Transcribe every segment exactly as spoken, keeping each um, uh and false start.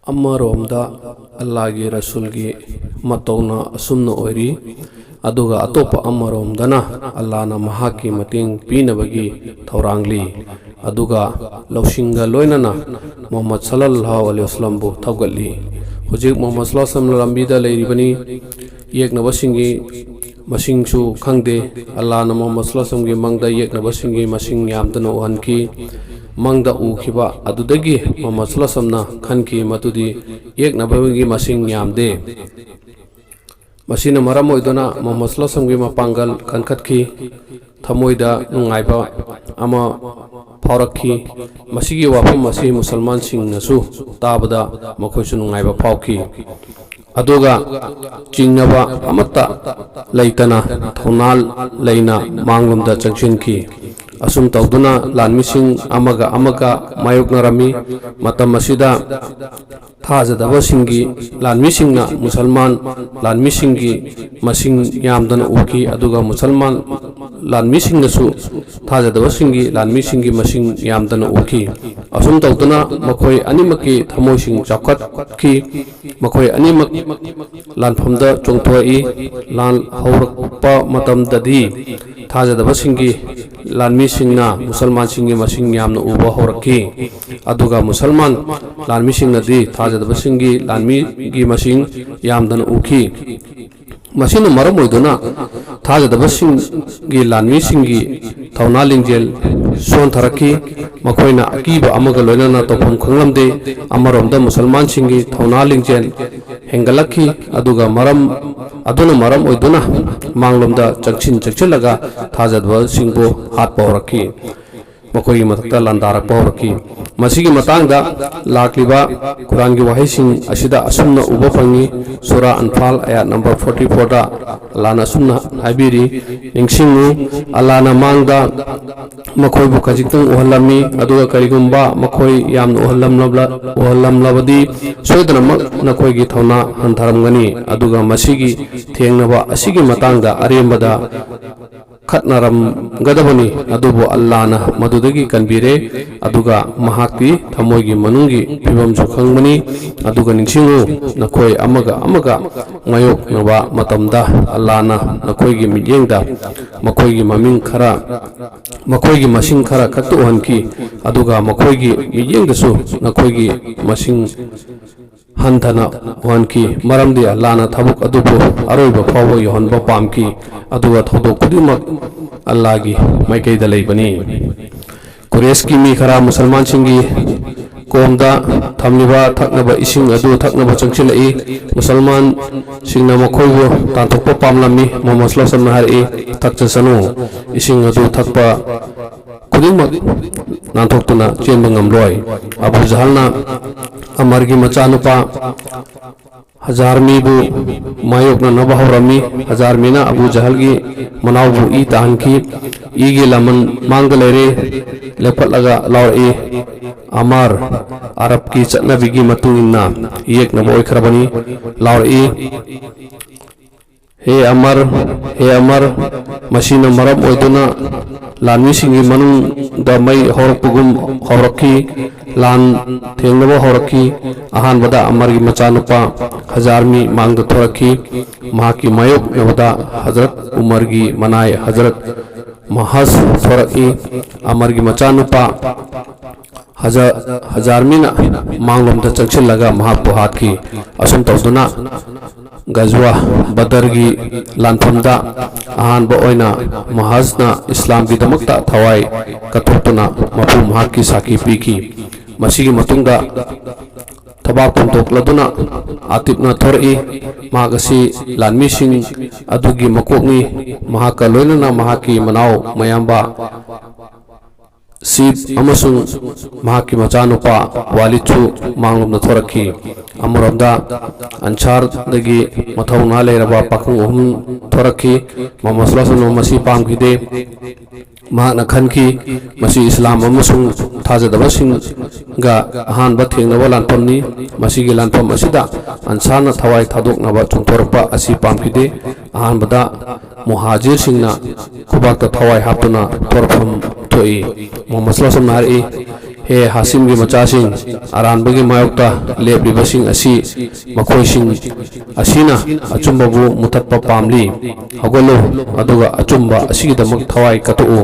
ꯑꯃꯔꯣꯝꯗ ꯑꯜꯂꯥꯍꯒꯤ ꯔꯁꯨꯜꯒꯤ ꯃꯇꯧꯅ ꯑꯁꯨꯝꯅ ꯑꯣꯏꯔꯤ, ꯑꯗꯨꯒ ꯑꯇꯣꯞꯄ ꯑꯃꯔꯣꯝꯗꯅ ꯑꯜꯂꯥꯍꯅ ꯃꯍꯥꯛꯀꯤ ꯃꯇꯦꯡ ꯄꯤꯅꯕꯒꯤ ꯊꯧꯔꯥꯡꯂꯤ, ꯑꯗꯨꯒ ꯂꯧꯁꯤꯡꯒ ꯂꯣꯏꯅꯅ ꯃꯨꯍꯝꯃꯗ ꯁꯜꯂꯜꯂꯥꯍꯨ ꯑꯂꯩꯍꯤ ꯋꯁꯜꯂꯝꯕꯨ ꯊꯧꯒꯠꯂꯤ꯫ ꯍꯧꯖꯤꯛ ꯃꯨꯍꯝꯃꯗ ꯁꯜꯂꯜꯂꯥꯍꯨ ꯑꯂꯩꯍꯤ ꯋꯁꯜꯂꯝ ꯂꯝꯕꯤꯗ ꯂꯩꯔꯤꯕꯅꯤ꯫ ꯌꯦꯛꯅꯕꯁꯤꯡꯒꯤ ꯃꯁꯤꯡꯁꯨ ꯈꯪꯗꯦ꯫ ꯑꯜꯂꯥꯍꯅ ꯃꯨꯍꯝꯃꯗ ꯁꯜꯂꯜꯂꯥꯍꯨ ꯑꯂꯩꯍꯤ ꯋꯁꯜꯂꯝꯒꯤ ꯃꯪꯗ ꯌꯦꯛꯅꯕꯁꯤꯡꯒꯤ ꯃꯁꯤꯡ ꯌꯥꯝꯗꯅ ꯎꯍꯟꯈꯤ꯫ ꯃꯪꯗ ꯎꯈꯤꯕ ꯑꯗꯨꯗꯒꯤ ꯃꯨꯍꯝꯃꯗ ꯁꯜꯂꯜꯂꯥꯍꯨ ꯑꯂꯩꯍꯤ ꯋꯁꯜꯂꯝꯅ ꯈꯟꯈꯤ ꯃꯗꯨꯗꯤ ꯌꯦꯛꯅꯕꯒꯤ ꯃꯁꯤꯡ ꯌꯥꯝꯗꯦ꯫ ꯃꯁꯤꯅ ꯃꯔꯝ ꯑꯣꯏꯗꯨꯅ ꯃꯨꯍꯝꯃꯗ ꯁꯜꯂꯜꯂꯥꯍꯨ ꯑꯂꯩꯍꯤ ꯋꯁꯜꯂꯝꯒꯤ ꯃꯄꯥꯡꯒꯜ ꯀꯟꯈꯠꯈꯤ꯫ ꯊꯃꯣꯏꯗ ꯅꯨꯡꯉꯥꯏꯕ ꯑꯃ ꯐꯥꯎꯔꯛꯈꯤ꯫ ꯃꯁꯤꯒꯤ ꯋꯥꯐꯝ ꯑꯁꯤ ꯃꯨꯁꯜꯃꯥꯟꯁꯤꯡꯅꯁꯨ ꯇꯥꯕꯗ ꯃꯈꯣꯏꯁꯨ ꯅꯨꯡꯉꯥꯏꯕ ꯐꯥꯎꯈꯤ꯫ ꯑꯗꯨꯒ ꯆꯤꯡꯅꯕ ꯑꯃꯠꯇ ꯂꯩꯇꯅ ꯊꯧꯅꯥ ꯂꯩꯅ ꯃꯥꯡꯂꯣꯝꯗ ꯆꯪꯁꯤꯟꯈꯤ꯫ ꯑꯁꯨꯝ ꯇꯧꯗꯨꯅ ꯂꯥꯟꯃꯤꯁꯤꯡ ꯑꯃꯒ ꯑꯃꯒ ꯃꯥꯌꯣꯛꯅꯔꯝꯃꯤ꯫ ꯃꯇꯝ ꯑꯁꯤꯗ ꯊꯥꯖꯗꯕꯁꯤꯡꯒꯤ ꯂꯥꯟꯃꯤꯁꯤꯡꯅ ꯃꯨꯁꯜꯃꯥꯟ ꯂꯥꯟꯃꯤꯁꯤꯡꯒꯤ ꯃꯁꯤꯡ ꯌꯥꯝꯗꯅ ꯎꯈꯤ, ꯑꯗꯨꯒ ꯃꯨꯁꯜꯃꯥꯟ ꯂꯥꯟꯃꯤꯁꯤꯡꯅꯁꯨ ꯊꯥꯖꯗꯕꯁꯤꯡꯒꯤ ꯂꯥꯟꯃꯤꯁꯤꯡꯒꯤ ꯃꯁꯤꯡ ꯌꯥꯝꯗꯅ ꯎꯈꯤ꯫ ꯑꯁꯨꯝ ꯇꯧꯗꯨꯅ ꯃꯈꯣꯏ ꯑꯅꯤꯃꯛꯀꯤ ꯊꯃꯣꯏꯁꯤꯡ ꯆꯥꯎꯈꯠꯈꯤ꯫ ꯃꯈꯣꯏ ꯑꯅꯤꯃꯛ ꯂꯥꯟꯐꯝꯗ ꯆꯣꯡꯊꯣꯛꯏ꯫ ꯂꯥꯟ ꯍꯧꯔꯛꯄ ꯃꯇꯝꯗꯗꯤ ꯊꯥꯖꯗꯕꯁꯤꯡꯒꯤ ꯂꯥꯟꯃꯤꯁꯤꯡꯅ ꯃꯨꯁꯜꯃꯥꯟꯁꯤꯡꯒꯤ ꯃꯁꯤꯡ ꯌꯥꯝꯅ ꯎꯕ ꯍꯧꯔꯛꯈꯤ, ꯑꯗꯨꯒ ꯃꯨꯁꯜꯃꯥꯟ ꯂꯥꯟꯃꯤꯁꯤꯡꯅꯗꯤ ꯊꯥꯖꯗꯕꯁꯤꯡꯒꯤ ꯂꯥꯟꯃꯤꯒꯤ ꯃꯁꯤꯡ ꯌꯥꯝꯗꯅ ꯎꯈꯤ꯫ ꯃꯁꯤꯅ ꯃꯔꯝ ꯑꯣꯏꯗꯨꯅ ꯊꯥꯖꯗꯕꯁꯤꯡꯒꯤ ꯂꯥꯟꯃꯤꯁꯤꯡꯒꯤ ꯊꯧꯅꯥ ꯂꯤꯡꯖꯦꯜ ꯁꯣꯟꯊꯔꯛꯈꯤ꯫ ꯃꯈꯣꯏꯅ ꯑꯀꯤꯕ ꯑꯃꯒ ꯂꯣꯏꯅꯅ ꯇꯧꯐꯝ ꯈꯪꯂꯝꯗꯦ꯫ ꯑꯃꯔꯣꯝꯗ ꯃꯨꯁꯜꯃꯥꯟꯁꯤꯡꯒꯤ ꯊꯧꯅꯥ ꯂꯤꯡꯖꯦꯜ ꯍꯦꯟꯒꯠꯂꯛꯈꯤ, ꯑꯗꯨꯒ ꯃꯔꯝ ꯑꯗꯨꯅ ꯃꯔꯝ ꯑꯣꯏꯗꯨꯅ ꯃꯥꯡꯂꯣꯝꯗ ꯆꯪꯁꯤꯟ ꯆꯪꯁꯤꯜꯂꯒ ꯊꯥꯖꯗꯕꯁꯤꯡꯕꯨ ꯍꯥꯠꯄ ꯍꯧꯔꯛꯈꯤ꯫ ꯃꯈꯣꯏꯒꯤ ꯃꯊꯛꯇ ꯂꯥꯟꯗꯥꯔꯛꯄ ꯍꯧꯔꯛꯈꯤ꯫ ꯃꯁꯤꯒꯤ ꯃꯇꯥꯡꯗ ꯂꯥꯛꯂꯤꯕ ꯀꯨꯔꯥꯟꯒꯤ ꯋꯥꯍꯩꯁꯤꯡ ꯑꯁꯤꯗ ꯑꯁꯨꯝꯅ ꯎꯕ ꯐꯪꯏ꯫ ꯁꯨꯔꯥ ꯑꯟꯐꯥꯜ, ꯑꯌꯥꯠ ꯅꯝꯕꯔ ꯐꯣꯔꯇꯤ ꯐꯣꯔꯗ ꯑꯜꯂꯥꯍꯅ ꯑꯁꯨꯝꯅ ꯍꯥꯏꯕꯤꯔꯤ, "ꯅꯤꯡꯁꯤꯡꯉꯨ, ꯑꯜꯂꯥꯍꯅ ꯃꯥꯡꯗ ꯃꯈꯣꯏꯕꯨ ꯈꯖꯤꯛꯇꯪ ꯎꯍꯜꯂꯝꯃꯤ, ꯑꯗꯨꯒ ꯀꯔꯤꯒꯨꯝꯕ ꯃꯈꯣꯏ ꯌꯥꯝꯅ ꯎꯍꯜꯂꯝꯂꯕ-, ꯎꯍꯜꯂꯝꯂꯕꯗꯤ ꯁꯣꯏꯗꯅꯃꯛ ꯅꯈꯣꯏꯒꯤ ꯊꯧꯅꯥ ꯍꯟꯊꯔꯝꯒꯅꯤ꯫ ꯑꯗꯨꯒ ꯃꯁꯤꯒꯤ ꯊꯦꯡꯅꯕ ꯑꯁꯤꯒꯤ ꯃꯇꯥꯡꯗ ꯑꯔꯦꯝꯕꯗ ꯈꯠꯅꯔꯝꯒꯗꯕꯅꯤ, ꯑꯗꯨꯕꯨ ꯑꯜꯂꯥꯅ ꯃꯗꯨꯗꯒꯤ ꯀꯟꯕꯤꯔꯦ꯫ ꯑꯗꯨꯒ ꯃꯍꯥꯛꯇꯤ ꯊꯃꯣꯏꯒꯤ ꯃꯅꯨꯡꯒꯤ ꯐꯤꯕꯝꯁꯨ ꯈꯪꯕꯅꯤ꯫ ꯑꯗꯨꯒ ꯅꯤꯡꯁꯤꯡꯉꯨ, ꯅꯈꯣꯏ ꯑꯃꯒ ꯑꯃꯒ ꯃꯥꯌꯣꯛꯅꯕ ꯃꯇꯝꯗ ꯑꯜꯂꯥꯅ ꯅꯈꯣꯏꯒꯤ ꯃꯤꯠꯌꯦꯡꯗ ꯃꯈꯣꯏꯒꯤ ꯃꯃꯤꯡ ꯈꯔ, ꯃꯈꯣꯏꯒꯤ ꯃꯁꯤꯡ ꯈꯔ ꯈꯛꯇ ꯎꯍꯟꯈꯤ, ꯑꯗꯨꯒ ꯃꯈꯣꯏꯒꯤ ꯃꯤꯠꯌꯦꯡꯗꯁꯨ ꯅꯈꯣꯏꯒꯤ ꯃꯁꯤꯡ ꯍꯟꯊꯅ ꯎꯍꯟꯈꯤ, ꯃꯔꯝꯗꯤ ꯑꯜꯂꯥꯅ ꯊꯕꯛ ꯑꯗꯨꯕꯨ ꯑꯔꯣꯏꯕ ꯐꯥꯎꯕ ꯌꯧꯍꯟꯕ ꯄꯥꯝꯈꯤ, ꯑꯗꯨꯒ ꯊꯧꯗꯣꯛ ꯈꯨꯗꯤꯡꯃꯛ ꯑꯜꯂꯥꯒꯤ ꯃꯥꯏꯀꯩꯗ ꯂꯩꯕꯅꯤ꯫ ꯀꯨꯔꯦꯁꯀꯤ ꯃꯤ ꯈꯔ ꯃꯨꯁꯜꯃꯥꯟꯁꯤꯡꯒꯤ ꯀꯣꯝꯗ ꯊꯝꯂꯤꯕ ꯊꯛꯅꯕ ꯏꯁꯤꯡ ꯑꯗꯨ ꯊꯛꯅꯕ ꯆꯪꯁꯤꯜꯂꯛꯏ꯫ ꯃꯨꯁꯜꯃꯥꯟꯁꯤꯡꯅ ꯃꯈꯣꯏꯕꯨ ꯇꯥꯟꯊꯣꯛꯄ ꯄꯥꯝꯂꯝꯃꯤ꯫ ꯃꯨꯍꯝꯃꯗ ꯁꯜꯂꯜꯂꯥꯍꯨ ꯑꯂꯥꯏꯍꯤ ꯋꯥꯁꯜꯂꯝꯅ ꯍꯥꯏꯔꯛꯏ, "ꯊꯛꯆꯁꯅꯨ, ꯏꯁꯤꯡ ꯑꯗꯨ ꯊꯛꯄ ꯈꯨꯗꯤꯡꯃꯛ ꯅꯥꯟꯊꯣꯛꯇꯨꯅ ꯆꯦꯟꯕ ꯉꯝꯂꯣꯏ꯫" ꯑꯕꯨ ꯖꯍꯜꯅ ꯑꯃꯔꯒꯤ ꯃꯆꯥꯅꯨꯄꯥ ꯍꯖꯥꯔꯃꯤꯕꯨ ꯃꯥꯌꯣꯛꯅꯅꯕ ꯍꯧꯔꯝꯃꯤ꯫ ꯍꯖꯥꯔꯃꯤꯅ ꯑꯕꯨ ꯖꯍꯜꯒꯤ ꯃꯅꯥꯎꯕꯨ ꯏ ꯇꯥꯍꯟꯈꯤ꯫ "ꯏꯒꯤ ꯂꯃꯟ ꯃꯥꯡꯗ ꯂꯩꯔꯦ", ꯂꯦꯞꯈꯠꯂꯒ ꯂꯥꯎꯔꯛꯏ, "ꯑꯃꯔ, ꯑꯔꯕꯀꯤ ꯆꯠꯅꯕꯤꯒꯤ ꯃꯇꯨꯡ ꯏꯟꯅ ꯌꯦꯛꯅꯕ ꯑꯣꯏꯈ꯭ꯔꯕꯅꯤ꯫ ꯂꯥꯎꯔꯛꯏ, ꯍꯦ ꯑꯃꯔ, ꯍꯦ ꯑꯃꯔ!" ꯃꯁꯤꯅ ꯃꯔꯝ ꯑꯣꯏꯗꯨꯅ ꯂꯥꯟꯃꯤꯁꯤꯡꯒꯤ ꯃꯅꯨꯡꯗ ꯃꯩ ꯍꯧꯔꯛꯄꯒꯨꯝ ꯍꯧꯔꯛꯈꯤ꯫ ꯂꯥꯟ ꯊꯦꯡꯅꯕ ꯍꯧꯔꯛꯈꯤ꯫ ꯑꯍꯥꯟꯕꯗ ꯑꯃꯔꯒꯤ ꯃꯆꯥꯅꯨꯄꯥ ꯍꯖꯥꯔꯃꯤ ꯃꯥꯡꯗ ꯊꯣꯔꯛꯈꯤ꯫ ꯃꯍꯥꯛꯀꯤ ꯃꯥꯌꯣꯛꯅꯕꯗ ꯍꯖꯔꯠ ꯎꯃꯔꯒꯤ ꯃꯅꯥꯏ ꯍꯖꯔꯠ ꯃꯍꯁ ꯊꯣꯔꯛꯏ꯫ ꯑꯃꯔꯒꯤ ꯃꯆꯥꯅꯨꯄꯥ ꯍꯖ-, ꯍꯖꯥꯔꯃꯤꯅ ꯃꯥꯡꯂꯣꯝꯗ ꯆꯪꯁꯤꯜꯂꯒ ꯃꯍꯥꯛꯄꯨ ꯍꯥꯠꯈꯤ꯫ ꯑꯁꯨꯝ ꯇꯧꯗꯨꯅ ꯒꯖꯋꯥ ꯕꯗꯔꯒꯤ ꯂꯥꯟꯐꯝꯗ ꯑꯍꯥꯟꯕ ꯑꯣꯏꯅ ꯃꯍꯖꯅ ꯏꯁꯂꯥꯝꯒꯤꯗꯃꯛꯇ ꯊꯋꯥꯏ ꯀꯠꯊꯣꯛꯇꯨꯅ ꯃꯄꯨ ꯃꯍꯥꯛꯀꯤ ꯁꯥꯈꯤ ꯄꯤꯈꯤ꯫ ꯃꯁꯤꯒꯤ ꯃꯇꯨꯡꯗ ꯊꯕꯥꯛ ꯐꯣꯡꯗꯣꯛꯂꯗꯨꯅ ꯑꯥꯇꯤꯞꯅ ꯊꯣꯔꯛꯏ꯫ ꯃꯍꯥꯛ ꯑꯁꯤ ꯂꯥꯟꯃꯤꯁꯤꯡ ꯑꯗꯨꯒꯤ ꯃꯀꯣꯛꯅꯤ꯫ ꯃꯍꯥꯛꯀ ꯂꯣꯏꯅꯅ ꯃꯍꯥꯛꯀꯤ ꯃꯅꯥꯎ ꯃꯌꯥꯝꯕ ꯁꯤꯞ ꯑꯃꯁꯨꯡ ꯃꯍꯥꯛꯀꯤ ꯃꯆꯥꯅꯨꯄꯥ ꯋꯥꯂꯤꯗꯁꯨ ꯃꯥꯡꯂꯣꯝꯗ ꯊꯣꯔꯛꯈꯤ꯫ ꯑꯃꯔꯣꯝꯗ ꯑꯟꯁꯥꯔꯗꯒꯤ ꯃꯊꯧꯅꯥ ꯂꯩꯔꯕ ꯄꯥꯈꯪ ꯑꯍꯨꯝ ꯊꯣꯔꯛꯈꯤ꯫ ꯃꯨꯍꯝꯃꯗ ꯁꯜꯂꯜꯂꯥꯍꯨ ꯑꯂꯥꯏꯍꯤ ꯋꯥꯁꯜꯂꯝ ꯃꯁꯤ ꯄꯥꯝꯈꯤꯗꯦ꯫ ꯃꯍꯥꯛꯅ ꯈꯟꯈꯤ, ꯃꯁꯤ ꯏꯁꯂꯥꯝ ꯑꯃꯁꯨꯡ ꯊꯥꯖꯗꯕꯁꯤꯡꯒ ꯑꯍꯥꯟꯕ ꯊꯦꯡꯅꯕ ꯂꯥꯟꯐꯝꯅꯤ꯫ ꯃꯁꯤꯒꯤ ꯂꯥꯟꯐꯝ ꯑꯁꯤꯗ ꯑꯟꯁꯥꯔꯅ ꯊꯋꯥꯏ ꯊꯥꯗꯣꯛꯅꯕ ꯆꯣꯡꯊꯣꯔꯛꯄ ꯑꯁꯤ ꯄꯥꯝꯈꯤꯗꯦ꯫ ꯑꯍꯥꯟꯕꯗ ꯃꯨꯍꯥꯖꯤꯔꯁꯤꯡꯅ ꯈꯨꯕꯥꯛꯇ ꯊꯋꯥꯏ ꯍꯥꯞꯇꯨꯅ ꯊꯣꯔꯛꯐꯝ ꯊꯣꯛꯏ꯫ ꯃꯨꯍꯝꯃꯗ ꯁꯜꯂꯜꯂꯥꯍꯨ ꯑꯂꯥꯏꯍꯤ ꯋꯥꯁꯜꯂꯝꯅ ꯍꯥꯏꯔꯛꯏ, "ꯍꯦ ꯍꯥꯁꯤꯝꯒꯤ ꯃꯆꯥꯁꯤꯡ, ꯑꯔꯥꯟꯕꯒꯤ ꯃꯥꯌꯣꯛꯇ ꯂꯦꯞꯂꯤꯕꯁꯤꯡ ꯑꯁꯤ, ꯃꯈꯣꯏꯁꯤꯡ ꯑꯁꯤꯅ ꯑꯆꯨꯝꯕꯕꯨ ꯃꯨꯊꯠꯄ ꯄꯥꯝꯂꯤ꯫ ꯍꯧꯒꯠꯂꯨ, ꯑꯗꯨꯒ ꯑꯆꯨꯝꯕ ꯑꯁꯤꯒꯤꯗꯃꯛ ꯊꯋꯥꯏ ꯀꯠꯊꯣꯛꯎ꯫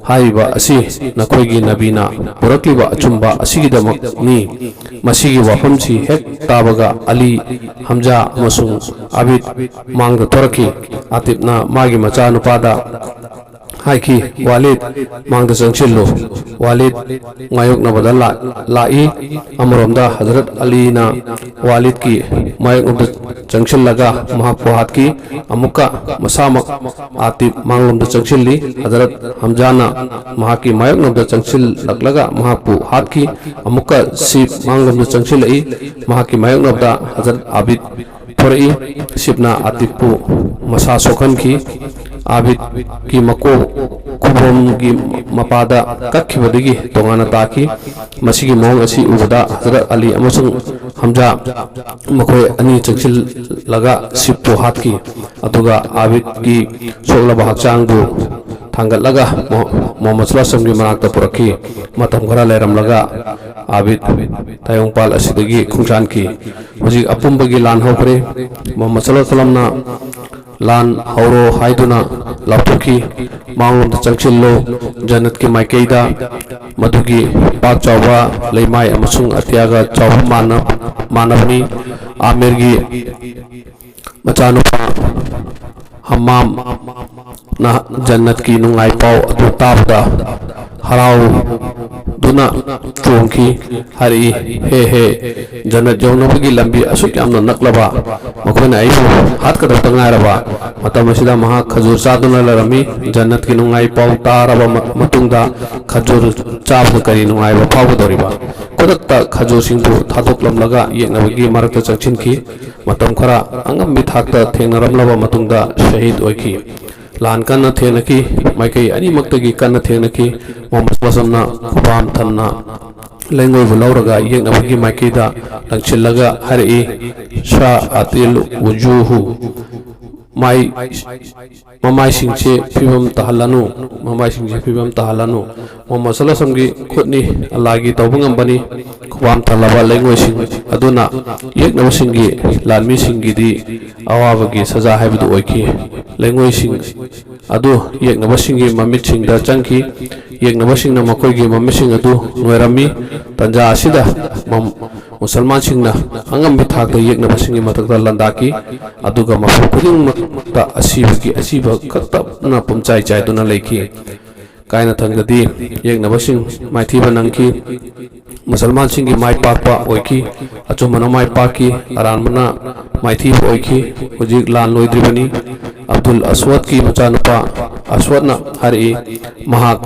ꯍꯥꯏꯔꯤꯕ ꯑꯁꯤ ꯅꯈꯣꯏꯒꯤ ꯅꯕꯤꯅ ꯄꯨꯔꯛꯂꯤꯕ ꯑꯆꯨꯝꯕ ꯑꯁꯤꯒꯤꯗꯃꯛꯅꯤ꯫" ꯃꯁꯤꯒꯤ ꯋꯥꯐꯝꯁꯤ ꯍꯦꯛ ꯇꯥꯕꯒ ꯑꯂꯤ, ꯍꯝꯖꯥ ꯑꯃꯁꯨꯡ ꯑꯥꯕꯤꯗ ꯃꯥꯡꯗ ꯊꯣꯔꯛꯈꯤ꯫ ꯑꯥꯇꯤꯐꯅ ꯃꯥꯒꯤ ꯃꯆꯥꯅꯨꯄꯥꯗ ꯍꯥꯏꯈꯤ, "ꯋꯥꯂꯤꯗ, ꯃꯥꯡꯗ ꯆꯪꯁꯤꯜꯂꯨ꯫" ꯋꯥꯂꯤꯗ ꯃꯥꯌꯣꯛꯅꯕꯗ ꯂꯥꯛ-, ꯂꯥꯛꯏ꯫ ꯑꯃꯔꯣꯝꯗ ꯍꯖꯔꯠ ꯑꯂꯤꯅ ꯋꯥꯂꯤꯗꯀꯤ ꯃꯥꯌꯣꯛꯅꯕꯗ ꯆꯪꯁꯤꯜꯂꯒ ꯃꯍꯥꯛꯄꯨ ꯍꯥꯠꯈꯤ꯫ ꯑꯃꯨꯛꯀ ꯃꯁꯥꯃꯛ ꯑꯥꯇꯤꯐ ꯃꯥꯡꯂꯣꯝꯗ ꯆꯪꯁꯤꯜꯂꯤ꯫ ꯍꯖꯔꯠ ꯍꯝꯖꯥꯅ ꯃꯍꯥꯛꯀꯤ ꯃꯥꯌꯣꯛꯅꯕꯗ ꯆꯪꯁꯤꯜꯂꯛꯂꯒ ꯃꯍꯥꯛꯄꯨ ꯍꯥꯠꯈꯤ꯫ ꯑꯃꯨꯛꯀ ꯁꯤꯐ ꯃꯥꯡꯂꯣꯝꯗ ꯆꯪꯁꯤꯜꯂꯛꯏ꯫ ꯃꯍꯥꯛꯀꯤ ꯃꯥꯌꯣꯛꯅꯕꯗ ꯍꯖꯔꯠ ꯑꯥꯕꯤꯗ ꯊꯣꯔꯛꯏ꯫ ꯁꯤꯐꯅ ꯑꯥꯇꯤꯐꯄꯨ ꯃꯁꯥ ꯁꯣꯛꯍꯟꯈꯤ꯫ ꯑꯥꯕꯤꯗꯀꯤ ꯃꯀꯣꯛ ꯈꯨꯕꯣꯝꯒꯤ ꯃꯄꯥꯗ ꯀꯛꯈꯤꯕꯗꯒꯤ ꯇꯣꯉꯥꯟꯅ ꯇꯥꯈꯤ꯫ ꯃꯁꯤꯒꯤ ꯃꯑꯣꯡ ꯑꯁꯤ ꯎꯕꯗ ꯍꯖꯔꯠ ꯑꯂꯤ ꯑꯃꯁꯨꯡ ꯍꯝꯖꯥ ꯃꯈꯣꯏ ꯑꯅꯤ ꯆꯪꯁꯤꯜꯂꯒ ꯁꯤꯐꯄꯨ ꯍꯥꯠꯈꯤ꯫ ꯑꯗꯨꯒ ꯑꯥꯕꯤꯗꯀꯤ ꯁꯣꯛꯂꯕ ꯍꯛꯆꯥꯡꯕꯨ ꯊꯥꯡꯒꯠꯂꯒ ꯃꯨ-, ꯃꯨꯍꯝꯃꯗ ꯁꯜꯂꯜꯂꯥꯍꯨ ꯑꯂꯥꯏꯍꯤ ꯋꯥꯁꯜꯂꯝꯒꯤ ꯃꯅꯥꯛꯇ ꯄꯨꯔꯛꯈꯤ꯫ ꯃꯇꯝ ꯈꯔ ꯂꯩꯔꯝꯂꯒ ꯑꯥꯕꯤꯗ ꯇꯥꯏꯌꯣꯡꯄꯥꯜ ꯑꯁꯤꯗꯒꯤ ꯈꯣꯡꯁꯥꯟꯈꯤ꯫ ꯍꯧꯖꯤꯛ ꯑꯄꯨꯝꯕꯒꯤ ꯂꯥꯟ ꯍꯧꯈ꯭ꯔꯦ꯫ ꯃꯨꯍꯝꯃꯗ ꯁꯜꯂꯜꯂꯥꯍꯨ ꯑꯂꯥꯏꯍꯤ ꯋꯥꯁꯜꯂꯝꯅ "ꯂꯥꯟ ꯍꯧꯔꯣ" ꯍꯥꯏꯗꯨꯅ ꯂꯥꯎꯊꯣꯛꯈꯤ꯫ "ꯃꯥꯡꯂꯣꯝꯗ ꯆꯪꯁꯤꯜꯂꯨ, ꯖꯟꯅꯠꯀꯤ ꯃꯥꯏꯀꯩꯗ, ꯃꯗꯨꯒꯤ ꯄꯥꯛ ꯆꯥꯎꯕ ꯂꯩꯃꯥꯏ ꯑꯃꯁꯨꯡ ꯑꯇꯤꯌꯥꯒ ꯆꯥꯎꯕ ꯃꯥꯟꯅ-, ꯃꯥꯟꯅꯕꯅꯤ꯫" ꯑꯥꯃꯤꯔꯒꯤ ꯃꯆꯥꯅꯨꯄꯥ ꯍꯝꯃꯥꯝꯅ ꯖꯟꯅꯠꯀꯤ ꯅꯨꯡꯉꯥꯏ ꯄꯥꯎ ꯑꯗꯨ ꯇꯥꯕꯗ ꯍꯔꯥꯎꯗꯨꯅ ꯆꯣꯡꯈꯤ꯫ ꯍꯥꯏꯔꯛꯏ, "ꯍꯦ, ꯍꯦ, ꯖꯟꯅꯠ ꯌꯧꯅꯕꯒꯤ ꯂꯝꯕꯤ ꯑꯁꯨꯛ ꯌꯥꯝꯅ ꯅꯛꯂꯕ, ꯃꯈꯣꯏꯅ ꯑꯩꯕꯨ ꯍꯥꯠꯀꯗꯕꯇ ꯉꯥꯏꯔꯕ ꯃꯇꯝ ꯑꯁꯤꯗ ꯃꯍꯥꯛ ꯈꯖꯨꯔ ꯆꯥꯗꯨꯅ ꯂꯩꯔꯝꯃꯤ꯫ ꯖꯟꯅꯠꯀꯤ ꯅꯨꯡꯉꯥꯏ ꯄꯥꯎ ꯇꯥꯔꯕ ꯃ-, ꯃꯇꯨꯡꯗ ꯈꯖꯨꯔ ꯆꯥꯕꯗ ꯀꯔꯤ ꯅꯨꯡꯉꯥꯏꯕ ꯐꯥꯎꯒꯗꯧꯔꯤꯕ?" ꯈꯨꯗꯛꯇ ꯈꯖꯨꯔꯁꯤꯡꯕꯨ ꯊꯥꯗꯣꯛꯂꯝꯂꯒ ꯌꯦꯛꯅꯕꯒꯤ ꯃꯔꯛꯇ ꯆꯪꯁꯤꯟꯈꯤ꯫ ꯃꯇꯝ ꯈꯔ ꯑꯉꯝꯕꯤ ꯊꯥꯛꯇ ꯊꯦꯡꯅꯔꯝꯂꯕ ꯃꯇꯨꯡꯗ ꯁꯍꯤꯗ ꯑꯣꯏꯈꯤ꯫ ꯂꯥꯟ ꯀꯟꯅ ꯊꯦꯡꯅꯈꯤ꯫ ꯃꯥꯏꯀꯩ ꯑꯅꯤꯃꯛꯇꯒꯤ ꯀꯟꯅ ꯊꯦꯡꯅꯈꯤ꯫ ꯃꯨꯍꯝꯃꯗ ꯁꯜꯂꯜꯂꯥꯍꯨ ꯑꯂꯥꯏꯍꯤ ꯋꯥꯁꯜꯂꯝꯅ ꯈꯨꯕꯥꯝ ꯊꯟꯅ ꯂꯩꯉꯣꯏꯕꯨ ꯂꯧꯔꯒ ꯌꯦꯛꯅꯕꯒꯤ ꯃꯥꯏꯀꯩꯗ ꯂꯪꯁꯤꯜꯂꯒ ꯍꯥꯏꯔꯛꯏ, "ꯁꯥ ꯑꯇꯤꯜ ꯋꯨꯖꯨꯍꯨ, ꯃꯥꯏ ꯃꯃꯥꯏꯁꯤꯡꯁꯦ ꯐꯤꯕꯝ ꯇꯥꯍꯜꯂꯅꯨ꯫ ꯃꯃꯥꯏꯁꯤꯡꯁꯦ ꯐꯤꯕꯝ ꯇꯥꯍꯜꯂꯅꯨ꯫ ꯃꯨꯍꯝꯃꯗ ꯁꯜꯂꯜꯂꯥꯍꯨ ꯑꯂꯥꯏꯍꯤ ꯋꯥꯁꯜꯂꯝꯒꯤ ꯈꯨꯠꯅꯤ ꯑꯜꯂꯥꯍꯒꯤ ꯇꯧꯕ ꯉꯝꯕꯅꯤ꯫ ꯈꯨꯕꯥꯝ ꯊꯜꯂꯕ ꯂꯩꯉꯣꯏꯁꯤꯡ ꯑꯗꯨꯅ ꯌꯦꯛꯅꯕꯁꯤꯡꯒꯤ, ꯂꯥꯟꯃꯤꯁꯤꯡꯒꯤꯗꯤ ꯑꯋꯥꯕꯒꯤ ꯁꯖꯥ ꯍꯥꯏꯕꯗꯨ ꯑꯣꯏꯈꯤ꯫ ꯂꯩꯉꯣꯏꯁꯤꯡ ꯑꯗꯨ ꯌꯦꯛꯅꯕꯁꯤꯡꯒꯤ ꯃꯃꯤꯠꯁꯤꯡꯗ ꯆꯪꯈꯤ꯫ ꯌꯦꯛꯅꯕꯁꯤꯡꯅ ꯃꯈꯣꯏꯒꯤ ꯃꯃꯤꯠꯁꯤꯡ ꯑꯗꯨ ꯅꯣꯏꯔꯝꯃꯤ꯫ ꯇꯟꯖꯥ ꯑꯁꯤꯗ ꯃꯝ-, ꯃꯨꯁꯜꯃꯥꯟꯁꯤꯡꯅ ꯑꯉꯝꯕ ꯊꯥꯛꯇ ꯌꯦꯛꯅꯕꯁꯤꯡꯒꯤ ꯃꯊꯛꯇ ꯂꯥꯟꯗꯥꯈꯤ, ꯑꯗꯨꯒ ꯃꯐꯝ ꯈꯨꯗꯤꯡꯃꯛꯇ ꯑꯁꯤꯕꯒꯤ ꯑꯁꯤꯕ ꯈꯛꯇꯅ ꯄꯨꯝꯆꯥꯏ ꯆꯥꯏꯗꯨꯅ ꯂꯩꯈꯤ꯫ ꯀꯥꯏꯅꯊꯪꯗꯗꯤ ꯌꯦꯛꯅꯕꯁꯤꯡ ꯃꯥꯏꯊꯤꯕ ꯅꯪꯈꯤ꯫ ꯃꯨꯁꯜꯃꯥꯟꯁꯤꯡꯒꯤ ꯃꯥꯏ ꯄꯥꯛꯄ ꯑꯣꯏꯈꯤ꯫ ꯑꯆꯨꯝꯕꯅ ꯃꯥꯏ ꯄꯥꯛꯈꯤ, ꯑꯔꯥꯟꯕꯅ ꯃꯥꯏꯊꯤꯕ ꯑꯣꯏꯈꯤ꯫ ꯍꯧꯖꯤꯛ ꯂꯥꯟ ꯂꯣꯏꯗ꯭ꯔꯤꯕꯅꯤ꯫ ꯑꯕꯗꯨꯜ ꯑꯁꯋꯗꯀꯤ ꯃꯆꯥꯅꯨꯄꯥ ꯑꯁꯋꯗꯅ ꯍꯥꯏꯔꯛꯏ, ꯃꯍꯥꯛ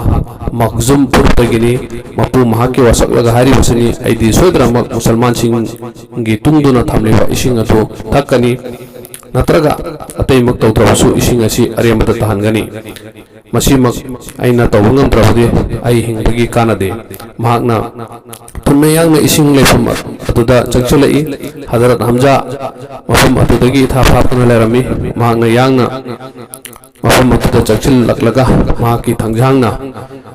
ꯃꯈꯖꯨꯝ ꯐꯨꯔꯨꯞꯇꯒꯤꯅꯤ꯫ ꯃꯄꯨ ꯃꯍꯥꯛꯀꯤ ꯋꯥꯁꯛꯂꯒ ꯍꯥꯏꯔꯤꯕꯁꯤꯅꯤ, "ꯑꯩꯗꯤ ꯁꯣꯏꯗꯅꯃꯛ ꯃꯨꯁꯜꯃꯥꯟꯁꯤꯡꯒꯤ ꯇꯨꯡꯗꯨꯅ ꯊꯝꯂꯤꯕ ꯏꯁꯤꯡ ꯑꯗꯨ ꯊꯛꯀꯅꯤ, ꯅꯠꯇ꯭ꯔꯒ ꯑꯇꯩꯃꯛ ꯇꯧꯗ꯭ꯔꯕꯁꯨ ꯏꯁꯤꯡ ꯑꯁꯤ ꯑꯔꯦꯝꯕꯗ ꯇꯥꯍꯟꯒꯅꯤ꯫ ꯃꯁꯤꯃꯛ ꯑꯩꯅ ꯇꯧꯕ ꯉꯝꯗ꯭ꯔꯕꯗꯤ ꯑꯩ ꯍꯤꯡꯕꯒꯤ ꯀꯥꯟꯅꯗꯦ"꯫ ꯃꯍꯥꯛꯅ ꯊꯨꯅ ꯌꯥꯡꯅ ꯏꯁꯤꯡ ꯂꯩꯐꯝ ꯑꯗꯨꯗ ꯆꯪꯁꯤꯜꯂꯛꯏ꯫ ꯍꯗꯔꯠ ꯍꯝꯖꯥ ꯃꯐꯝ ꯑꯗꯨꯗꯒꯤ ꯏꯊꯥ ꯐꯥꯛꯇꯨꯅ ꯂꯩꯔꯝꯃꯤ꯫ ꯃꯍꯥꯛꯅ ꯌꯥꯡꯅ ꯃꯐꯝ ꯑꯗꯨꯗ ꯆꯪꯁꯤꯜꯂꯛꯂꯒ ꯃꯍꯥꯛꯀꯤ ꯊꯥꯡꯁꯥꯡꯅ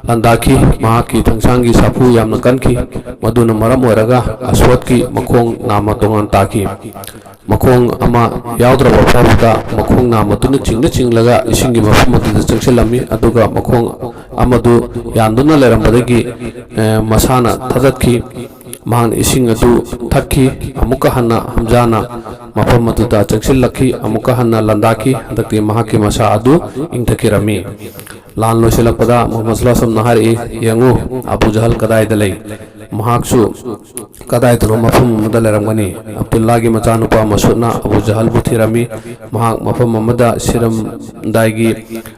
ꯂꯥꯟꯗꯥꯈꯤ꯫ ꯃꯍꯥꯛꯀꯤ ꯊꯥꯡꯁꯥꯡꯒꯤ ꯁꯥꯐꯨ ꯌꯥꯝꯅ ꯀꯟꯈꯤ, ꯃꯗꯨꯅ ꯃꯔꯝ ꯑꯣꯏꯔꯒ ꯑꯁꯋꯠꯀꯤ ꯃꯈꯣꯡ ꯅꯥꯝꯃ ꯇꯣꯉꯥꯟ ꯇꯥꯈꯤ꯫ ꯃꯈꯣꯡ ꯑꯃ ꯌꯥꯎꯗ꯭ꯔꯕ ꯐꯥꯎꯕꯗ ꯃꯈꯣꯡ ꯅꯥꯝꯃꯗꯨꯅ ꯆꯤꯡꯅ ꯆꯤꯡꯂꯒ ꯏꯁꯤꯡꯒꯤ ꯃꯐꯝ ꯑꯗꯨꯗ ꯆꯪꯁꯤꯜꯂꯝꯃꯤ, ꯑꯗꯨꯒ ꯃꯈꯣꯡ ꯑꯃꯗꯨ ꯌꯥꯟꯗꯨꯅ ꯂꯩꯔꯝꯕꯗꯒꯤ, ꯑꯦ, ꯃꯁꯥꯅ ꯊꯥꯗꯠꯈꯤ꯫ ꯃꯍꯥꯛꯅ ꯏꯁꯤꯡ ꯑꯗꯨ ꯊꯛꯈꯤ꯫ ꯑꯃꯨꯛꯀ ꯍꯟꯅ ꯍꯝꯖꯥꯅ ꯃꯐꯝ ꯑꯗꯨꯗ ꯆꯪꯁꯤꯜꯂꯛꯈꯤ꯫ ꯑꯃꯨꯛꯀ ꯍꯟꯅ ꯂꯥꯟꯗꯥꯈꯤ꯫ ꯍꯟꯗꯛꯇꯤ ꯃꯍꯥꯛꯀꯤ ꯃꯁꯥ ꯑꯗꯨ ꯏꯪꯊꯈꯤꯔꯝꯃꯤ꯫ ꯂꯥꯟ ꯂꯣꯏꯁꯤꯜꯂꯛꯄꯗ ꯃꯨꯍꯝꯃꯗ ꯁꯜꯂꯜꯂꯥꯍꯨ ꯑꯂꯥꯏꯍꯤ ꯋꯥꯁꯜꯂꯝꯅ ꯍꯥꯏꯔꯛꯏ, "ꯌꯦꯡꯉꯨ, ꯑꯕꯨ ꯖꯍꯜ ꯀꯗꯥꯏꯗ ꯂꯩ? ꯃꯍꯥꯛꯁꯨ ꯀꯗꯥꯏꯗꯅꯣ ꯃꯐꯝ ꯑꯃꯗ ꯂꯩꯔꯝꯒꯅꯤ"꯫ ꯑꯕꯗꯨꯜꯂꯥꯒꯤ ꯃꯆꯥꯅꯨꯄꯥ ꯃꯁꯨꯗꯅ ꯑꯕꯨ ꯖꯍꯜꯕꯨ ꯊꯤꯔꯝꯃꯤ꯫ ꯃꯍꯥꯛ ꯃꯐꯝ ꯑꯃꯗ ꯁꯤꯔꯝꯗꯥꯏꯒꯤ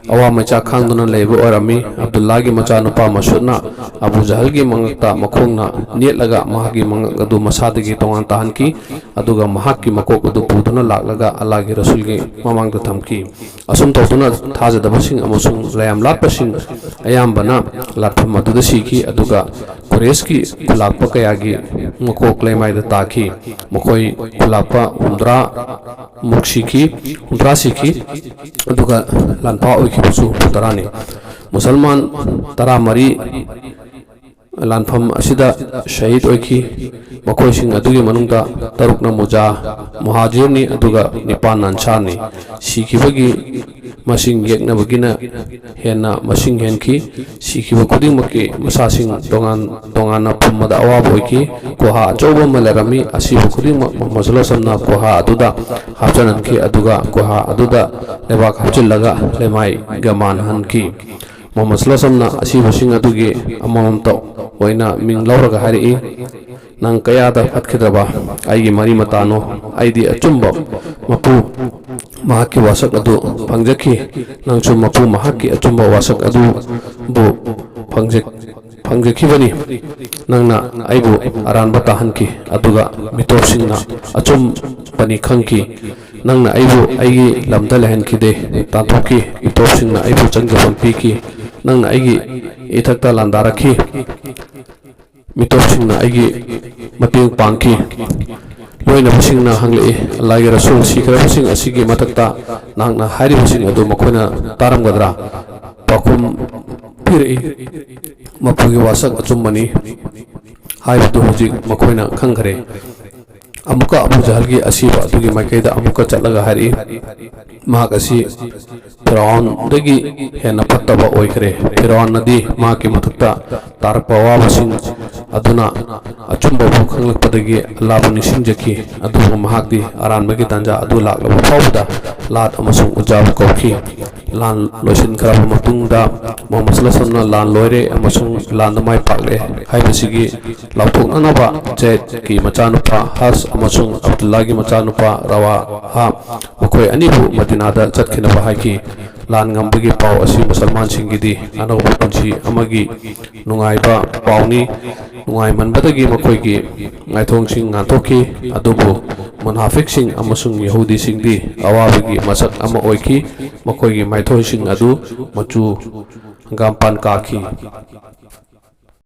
ꯑꯋꯥ ꯃꯩꯆꯥꯛ ꯈꯥꯡꯗꯨꯅ ꯂꯩꯕ ꯑꯣꯏꯔꯝꯃꯤ꯫ ꯑꯕꯗꯨꯜꯂꯥꯒꯤ ꯃꯆꯥꯅꯨꯄꯥ ꯃꯁꯨꯗꯅ ꯑꯕꯨ ꯖꯍꯜꯒꯤ ꯃꯉꯛꯇ ꯃꯈꯣꯡꯅ ꯅꯦꯠꯂꯒ ꯃꯍꯥꯛꯀꯤ ꯃꯉꯛ ꯑꯗꯨ ꯃꯁꯥꯗꯒꯤ ꯇꯣꯉꯥꯟ ꯇꯥꯍꯟꯈꯤ, ꯑꯗꯨꯒ ꯃꯍꯥꯛꯀꯤ ꯃꯀꯣꯛ ꯑꯗꯨ ꯄꯨꯗꯨꯅ ꯂꯥꯛꯂꯒ ꯑꯜꯂꯥꯍꯒꯤ ꯔꯁꯨꯜꯒꯤ ꯃꯃꯥꯡꯗ ꯊꯝꯈꯤ꯫ ꯑꯁꯨꯝ ꯇꯧꯗꯨꯅ ꯊꯥꯖꯗꯕꯁꯤꯡ ꯑꯃꯁꯨꯡ ꯂꯥꯏꯌꯥꯝ ꯂꯥꯠꯄꯁꯤꯡ ꯑꯌꯥꯝꯕꯅ ꯂꯥꯠꯐꯝ ꯑꯗꯨꯗ ꯁꯤꯈꯤ, ꯑꯗꯨꯒ ꯀꯨꯔꯦꯁꯀꯤ ꯈꯨꯂꯥꯛꯄ ꯀꯌꯥꯒꯤ ꯃꯀꯣꯛ ꯂꯩꯃꯥꯏꯗ ꯇꯥꯈꯤ꯫ ꯃꯈꯣꯏ ꯈꯨꯂꯥꯛꯄ ꯍꯨꯝꯗ꯭ꯔꯥ ꯃꯨꯛ ꯁꯤꯈꯤ, ꯍꯨꯝꯗ꯭ꯔꯥ ꯁꯤꯈꯤ, ꯑꯗꯨꯒ ꯂꯥꯟꯐꯥ ꯑꯣꯏꯈꯤꯕꯁꯨ ꯍꯨꯝꯐꯨ ꯇꯔꯥꯅꯤ꯫ ꯃꯨꯁꯜꯃꯥꯟ ꯇꯔꯥꯃꯔꯤ ꯂꯥꯟꯐꯝ ꯑꯁꯤꯗ ꯁꯍꯤꯗ ꯑꯣꯏꯈꯤ꯫ ꯃꯈꯣꯏꯁꯤꯡ ꯑꯗꯨꯒꯤ ꯃꯅꯨꯡꯗ ꯇꯔꯨꯛꯅ ꯃꯨꯖꯥ, ꯃꯨꯍꯥꯖꯤꯔꯅꯤ, ꯑꯗꯨꯒ ꯅꯤꯄꯥꯟꯅ ꯑꯟꯁꯥꯔꯅꯤ꯫ ꯁꯤꯈꯤꯕꯒꯤ ꯃꯁꯤꯡ ꯌꯦꯛꯅꯕꯒꯤꯅ ꯍꯦꯟꯅ ꯃꯁꯤꯡ ꯍꯦꯟꯈꯤ꯫ ꯁꯤꯈꯤꯕ ꯈꯨꯗꯤꯡꯃꯛꯀꯤ ꯃꯁꯥꯁꯤꯡ ꯇꯣꯉꯥꯟ ꯇꯣꯉꯥꯟꯅ ꯐꯨꯝꯕꯗ ꯑꯋꯥꯕ ꯑꯣꯏꯈꯤ꯫ ꯒꯨꯍꯥ ꯑꯆꯧꯕ ꯑꯃ ꯂꯩꯔꯝꯃꯤ꯫ ꯑꯁꯤꯕ ꯈꯨꯗꯤꯡꯃꯛ ꯃꯨꯍꯝꯃꯗ ꯁꯜꯂꯜꯂꯥꯍꯨ ꯑꯂꯩꯍꯤ ꯋꯁꯜꯂꯝꯅ ꯒꯨꯍꯥ ꯑꯗꯨꯗ ꯍꯥꯞꯆꯤꯟꯍꯟꯈꯤ, ꯑꯗꯨꯒ ꯒꯨꯍꯥ ꯑꯗꯨꯗ ꯂꯩꯕꯥꯛ ꯍꯥꯞꯆꯤꯜꯂꯒ ꯂꯩꯃꯥꯏꯒ ꯃꯥꯟꯍꯟꯈꯤ꯫ ꯃꯨꯍꯝꯃꯗ ꯁꯜꯂꯜꯂꯥꯍꯨ ꯑꯂꯩꯍꯤ ꯋꯁꯜꯂꯝꯅ ꯑꯁꯤꯕꯁꯤꯡ ꯑꯗꯨꯒꯤ ꯑꯃꯃꯝꯇ ꯑꯣꯏꯅ ꯃꯤꯡ ꯂꯧꯔꯒ ꯍꯥꯏꯔꯛꯏ, "ꯅꯪ ꯀꯌꯥꯗ ꯐꯠꯈꯤꯗ꯭ꯔꯕ ꯑꯩꯒꯤ ꯃꯔꯤ ꯃꯇꯥꯅꯣ? ꯑꯩꯗꯤ ꯑꯆꯨꯝꯕ ꯃꯄꯨ ꯃꯍꯥꯛꯀꯤ ꯋꯥꯁꯛ ꯑꯗꯨ ꯐꯪꯖꯈꯤ꯫ ꯅꯪꯁꯨ ꯃꯄꯨ ꯃꯍꯥꯛꯀꯤ ꯑꯆꯨꯝꯕ ꯋꯥꯁꯛ ꯑꯗꯨꯕꯨ ꯐꯪꯖ-, ꯐꯪꯖꯈꯤꯕꯅꯤ꯫ ꯅꯪꯅ ꯑꯩꯕꯨ ꯑꯔꯥꯟꯕ ꯇꯥꯍꯟꯈꯤ, ꯑꯗꯨꯒ ꯃꯤꯇꯣꯞꯁꯤꯡꯅ ꯑꯆꯨꯝꯕꯅꯤ ꯈꯪꯈꯤ꯫ ꯅꯪꯅ ꯑꯩꯕꯨ ꯑꯩꯒꯤ ꯂꯝꯗ ꯂꯩꯍꯟꯈꯤꯗꯦ, ꯇꯥꯟꯊꯣꯛꯈꯤ꯫ ꯃꯤꯇꯣꯞꯁꯤꯡꯅ ꯑꯩꯕꯨ ꯆꯪꯖꯐꯝ ꯄꯤꯈꯤ꯫ ꯅꯪꯅ ꯑꯩꯒꯤ ꯏꯊꯛꯇ ꯂꯥꯟꯗꯥꯔꯛꯈꯤ꯫ ꯃꯤꯇꯣꯞꯁꯤꯡꯅ ꯑꯩꯒꯤ ꯃꯇꯦꯡ ꯄꯥꯡꯈꯤ꯫" ꯂꯣꯏꯅꯕꯁꯤꯡꯅ ꯍꯪꯂꯛꯏ, "ꯑꯜꯂꯥꯍꯒꯤ ꯔꯁꯨꯜ, ꯁꯤꯈ꯭ꯔꯕꯁꯤꯡ ꯑꯁꯤꯒꯤ ꯃꯊꯛꯇ ꯅꯍꯥꯛꯅ ꯍꯥꯏꯔꯤꯕꯁꯤꯡ ꯑꯗꯨ ꯃꯈꯣꯏꯅ ꯇꯥꯔꯝꯒꯗ꯭ꯔꯥ?" ꯄꯥꯎꯈꯨꯝ ꯄꯤꯔꯛꯏ, "ꯃꯄꯨꯒꯤ ꯋꯥꯁꯛ ꯑꯆꯨꯝꯕꯅꯤ ꯍꯥꯏꯕꯗꯨ ꯍꯧꯖꯤꯛ ꯃꯈꯣꯏꯅ ꯈꯪꯈ꯭ꯔꯦ꯫" ꯑꯃꯨꯛꯀ ꯑꯕꯨ ꯖꯍꯜꯒꯤ ꯑꯁꯤꯕ ꯑꯗꯨꯒꯤ ꯃꯥꯏꯀꯩꯗ ꯑꯃꯨꯛꯀ ꯆꯠꯂꯒ ꯍꯥꯏꯔꯛꯏ, "ꯃꯍꯥꯛ ꯑꯁꯤ ꯐꯤꯔꯥꯎꯟꯗꯒꯤ ꯍꯦꯟꯅ ꯐꯠꯇꯕ ꯑꯣꯏꯈ꯭ꯔꯦ꯫ ꯐꯤꯔꯥꯎꯟꯅꯗꯤ ꯃꯍꯥꯛꯀꯤ ꯃꯊꯛꯇ ꯇꯥꯔꯛꯄ ꯑꯋꯥꯕꯁꯤꯡ ꯑꯗꯨꯅ ꯑꯆꯨꯝꯕꯕꯨ ꯈꯪꯂꯛꯄꯗꯒꯤ ꯑꯜꯂꯥꯍꯕꯨ ꯅꯤꯡꯁꯤꯡꯖꯈꯤ, ꯑꯗꯨꯕꯨ ꯃꯍꯥꯛꯇꯤ ꯑꯔꯥꯟꯕꯒꯤ ꯇꯥꯟꯖꯥ ꯑꯗꯨ ꯂꯥꯛꯂꯕ ꯐꯥꯎꯕꯗ ꯂꯥꯠ ꯑꯃꯁꯨꯡ ꯎꯖꯥꯕꯨ ꯀꯧꯈꯤ꯫" ꯂꯥꯟ ꯂꯣꯏꯁꯤꯟꯈ꯭ꯔꯕ ꯃꯇꯨꯡꯗ ꯃꯨꯍꯝꯃꯗ ꯁꯜꯂꯜꯂꯥꯍꯨ ꯑꯂꯩꯍꯤ ꯋꯁꯜꯂꯝꯅ "ꯂꯥꯟ ꯂꯣꯏꯔꯦ ꯑꯃꯁꯨꯡ ꯂꯥꯟꯗ ꯃꯥꯏ ꯄꯥꯛꯂꯦ" ꯍꯥꯏꯕꯁꯤꯒꯤ ꯂꯥꯎꯊꯣꯛꯅꯅꯕ ꯖꯦꯗꯀꯤ ꯃꯆꯥꯅꯨꯄꯥ ꯍꯁ ꯑꯃꯁꯨꯡ ꯑꯕꯗꯨꯜꯂꯥꯒꯤ ꯃꯆꯥꯅꯨꯄꯥ ꯔꯋꯥꯍꯥ, ꯃꯈꯣꯏ ꯑꯅꯤꯕꯨ ꯃꯗꯤꯅꯥꯗ ꯆꯠꯈꯤꯅꯕ ꯍꯥꯏꯈꯤ꯫ ꯂꯥꯟ ꯉꯝꯕꯒꯤ ꯄꯥꯎ ꯑꯁꯤ ꯃꯨꯁꯜꯃꯥꯟꯁꯤꯡꯒꯤꯗꯤ ꯑꯅꯧꯕ ꯄꯨꯟꯁꯤ ꯑꯃꯒꯤ ꯅꯨꯡꯉꯥꯏꯕ ꯄꯥꯎꯅꯤ꯫ ꯅꯨꯡꯉꯥꯏꯃꯟꯕꯗꯒꯤ ꯃꯈꯣꯏꯒꯤ ꯃꯥꯏꯊꯣꯡꯁꯤꯡ ꯉꯥꯟꯊꯣꯛꯈꯤ꯫ ꯑꯗꯨꯕꯨ ꯃꯨꯅꯥꯐꯤꯛꯁꯤꯡ ꯑꯃꯁꯨꯡ ꯌꯍꯨꯗꯤꯁꯤꯡꯗꯤ ꯑꯋꯥꯕꯒꯤ ꯃꯁꯛ ꯑꯃ ꯑꯣꯏꯈꯤ꯫ ꯃꯈꯣꯏꯒꯤ ꯃꯥꯏꯊꯣꯡꯁꯤꯡ ꯑꯗꯨ ꯃꯆꯨ ꯍꯪꯒꯥꯝꯄꯥꯟ ꯀꯥꯈꯤ꯫